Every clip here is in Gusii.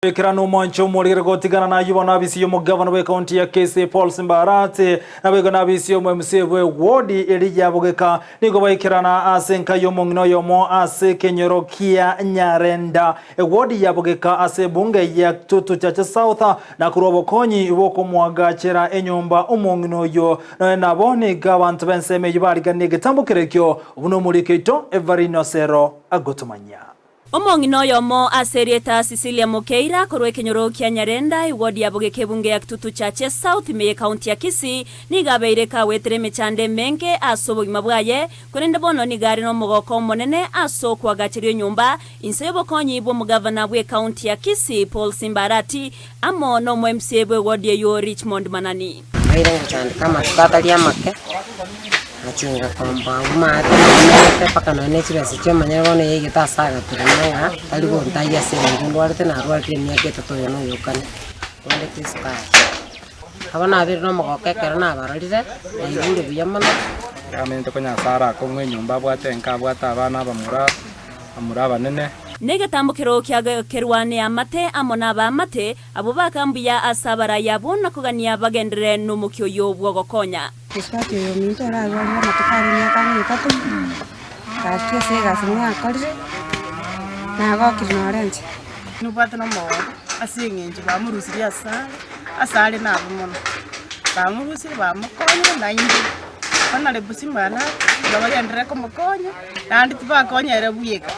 Ekero nomwancha omorere gotigana nayio bono abisi y'omogavana bw'ekaunti ya Kisii Paul Simbarati naboigo nabisi y'omo-MC bw'ewodi eria ya Bogeka nigo baikerana ase enka y'omong'ina oyomo ase ekenyoro kia Nyarenda ewodi ya Bogeka ase ebunge ya Kitutu Chache South na korwa obokonyi bw'okomoagachera enyomba omong'ina oyio. Nonya nabo nigo abanto b'ensemo eyio bariganie egetambo kerekio buna omoriki oito Everino Osero agotomanyia. Omong'ina oyomo ase erieta Cecilia Mokeira korwa ekenyoro kia Nyarenda, eward ya Bogeke ebunge ya Kitutu Chache South ime y'ecounty ya Kisii, nigo abeire kagwetera emechando emenge ase obogima bwaye, korende bono nigo are nomogoko omonene ase okoagacherwa enyomba inse y'obokonyi bw'omogavana bw'ecounty ya Kisii Paul Simba Arati amo nomo MCA bw'eward eyio Richmond Manani. Mbaire ngochandeka amatuko atari amake, ngachia ngakomba abwo maate namenyete mpaka nonye ne chibesa chiomonyene bono yaigete ase agaturuma ng'a tari gontayia ase eng'encho ndwarete narwarire emiaka etato oyo na oyo okane, ndwarete esukari. Nabo nabeire na omogoko ekero nabarorire, naigure buya mono. Amenyete konya ase are akong'u enyomba abwate enka abwate abana abamura, abamura abanene. Negetambo kero kiagokerwa neamate amo nabaamate, Abwo baka mbuya ase abarai abwo na kogania bagenderere nomokia oyio bw'ogokonya. Mosubati oyo ominto orarwarire amatuko are emiaka ang'e etato, gaki ase egasi mwakorire, nagokire nore inche. Nobwate nomogoko ase eng'encho bamorusirie asare, asare nabe mono, bamorusirie bamokonyire naende honourable Simba Arati tiga bagenderere komokonya, naende tibakonya ere bweka.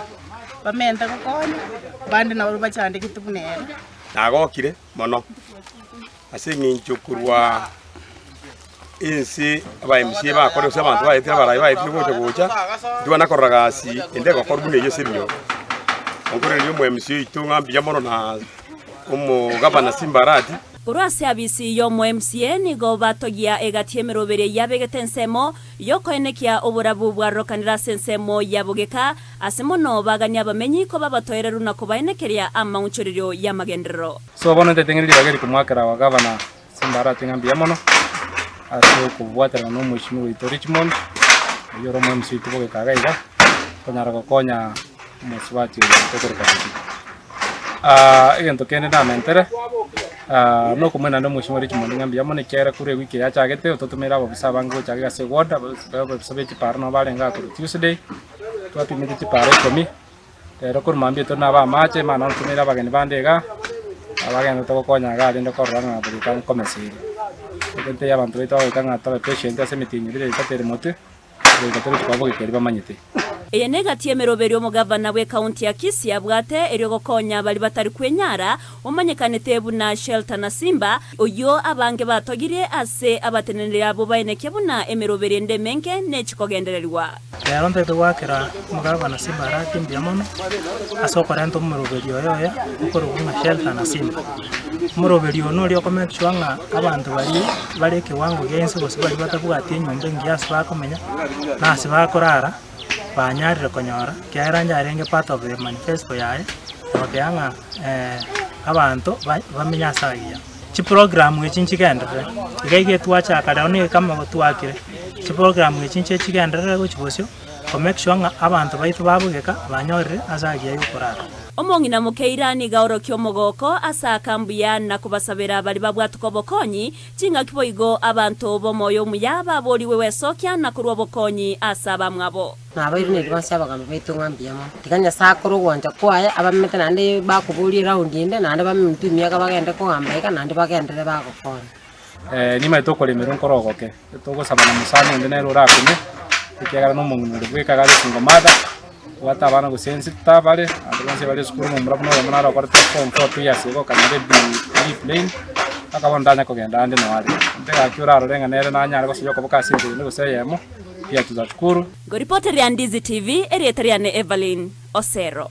Bamente gokonya abande nabo bachandegete buna ere. Nagokire mono ase eng'encho korwa ense aba MCA bakore gose abanto baetire abarai baetire gocha gocha, ntibana korora gasi ende egokorwa buna eyio ase ebinyoro. Nkorereria omo MCA oito ng'a mbuya mono na omogavana Simba Arati. Korwa ase abisi y'omo MCA nigo batogia egati y'emeroberi eyio abegete ensemo y'okoenekia oborabu bwarokanire ase ensemo ya bogeka, Ase mono baganie abamenyi kobabatoereru na kobaenekeria amaunchorerio y'amagenderero. So bono ntaete ng'ire ribaga eri komoakera our Governor Simba Arati ng'a mbuya mono ase okobwaterana na omweshimiwa oito Richmond, oyio ore omo MC oito bogeka iga iga, konyara gokonya omosubati oyo tokoroka Betty. Egento kende namentere, nokomoe naende omweshimiwa Richmond ng'a mbuya mono ekiagera korwa ewiki eye achagete ototomeire ababisa abange gocha iga ase eward, ababisa be chipara nabo barenge aa korwa Tuesday. Twapimete chipaara ikomi, rero korwa mambia tore naba amache, mani nabo ntomeire abageni bande igaa, abagenderete gokonya igaa rende korora ng'a goika nkomesa ere. Egento eye abanto baito bagoika ng'a tobe patient ase emetienyi ebere etato ere motwe, goika toroche koba bogeka eria bamanyete. Eye negati y'emeroberio omogavana bw'ekaunti ya Kisii abwate erio gokonya baria batari kwenyara, omanyekanete buna Shelter Nasimba, oyio abange batogirie ase abateneneri abwo baenekia buna emeroberio ende emenge nechikogendererigwa. Rero ntaete goakera omogabana Simba Arati mbuya mono ase okorenta omoroberi oye oye okorokwa ng'a Shelter na Simba. Omoroberi oyo noria oko make sure ng'a abanto baria bare ekewango gia inse gose baria batabwati enyomba engiya ase bakomenya, na ase bakorara, banyarire konyora, ekiagera yarenge part of the manifesto yaye, egoteba ng'a abanto ba- bamenye ase agiya. Chiprogramu echi nchigenderere, iga iga etwachaka rero nigo kama gotwakire, chiprogramu echi nche chigenderere gochia bosio, ko make sure ng'a abanto baito babogeka banyorire ase agiya yokorara. Omong'ina mokeira nigo aorokia omogoko ase aka mbuya na kobasabera baria babwatuka obokonyi, chingaki boigo abanto b'omoyo omuya baboorigwe gwesokia na korua obokonyi ase abamwabo. Nabairanerie bonsi abagambi baito ng'a mbuya mono. Tiga Nyasae akore ogwancha kwaye, abamete naende bakoboria eround ende, naende bamentwe emiaka bagende kogamba iga, naende bagenderere bagokonya. Nimaete okoremerwa nkore ogoke, togosaba na mosani onde nere orakume, ekiagera na omong'ina ore bweka iga are single mother, obwate abana gose ensita bare, abanto bonsi bare esukuru omomura buna oyomo naro okorete form four 2 years igo okanyora ebi B plain, mpaka bono tanya kogenda ande noo are. Onde gaki orarore ng'a nere nanyare gosoyia okoboko ase ense ende gose eyemo, pia tutashukuru. Ngoripoteria Ndizi TV, erieta riane Evelyn Osero.